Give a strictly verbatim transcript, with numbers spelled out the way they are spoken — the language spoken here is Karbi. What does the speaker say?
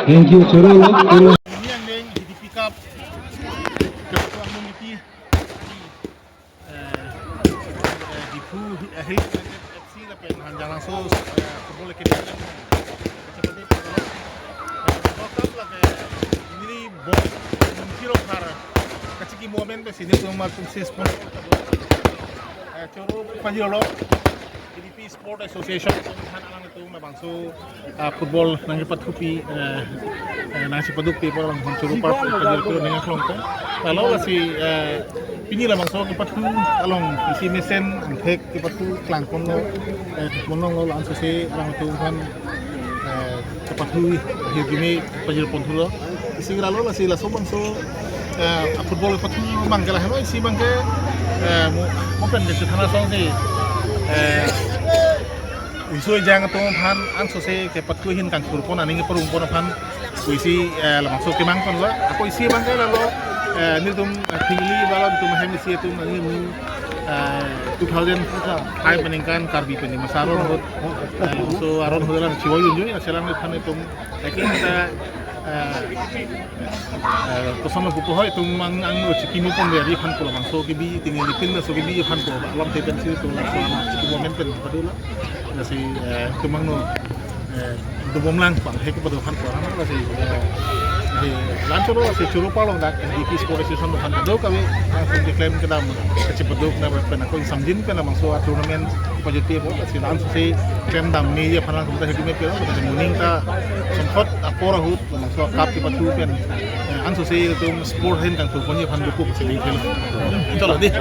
Thank you, choro lo, choro. Ini yang deng, D P Cup. Ketua Umum D P. Eh, eh, Diphu, eh, Hills United F C lapen Hanjanglangso, eh, Football Academy. Kachepate pagalo. Eh, World Cup lake, ini bom, mungkin rok har. Kachiki moment pe sini tuh mar tum sis pon. Eh, choro panjolo. D P Sport Association, han alang tung labangso, ah, football nangkepathupi, eh, eh, nangchepadukpi apor labang choro park, eh, pajir piro nangkeklong pen. Lalo lasi, eh, pini labangso kepathu along isi mesen angthek kepathu klangponlo, eh, klangponlonglo la-an sese alang tung aphan, eh, kepathu akhir kimi pajir ponthulo. Isi lalo lasi laso bangso, eh, football kepathu abang ke lahelo isi abang ke, eh, mo, mo pen ke thana song si, eh, isu ejang atum aphan ansose kepathu ahin kangthurpon aning keparongpon aphan pusi, eh, labangso kemangponlo. Ako isi abang ke lalo, eh, nelitum, eh, Phingli ba nelitum hem isi atum nangni mu, eh, two thousand five peningkan Karbi peningkan masa aron ahut, eh, so aron ahut la chiwa yun yun ya selang aphan itum Lagi kita, eh, eh, koson lo pupo hoi tum mang ang lo chiki mu pon dari aphan pulo bangso kebi tinggi lipin na so kebi aphan pulo alam te pensi tum laso chiki moment pen padu lo. Lasi, eh, tum angno, eh, dobom lang pang he kepado aphan pulo lasi, eh, lasi la-an choro lasi choro parlong dak D P Sport Association aphan do kami langsung diklaim kedam kachipaduk na pen ako samjin pen bangso tournament pajut pi bo lasi la-an si klem dam me aphan langsung ta hedi me pelo, ta muning ta songkhot apor ahut, laso cup kepathu pen, eh, ansose itum sport ahin kangthurpon aphan duku pasi ning khel. Chalo di.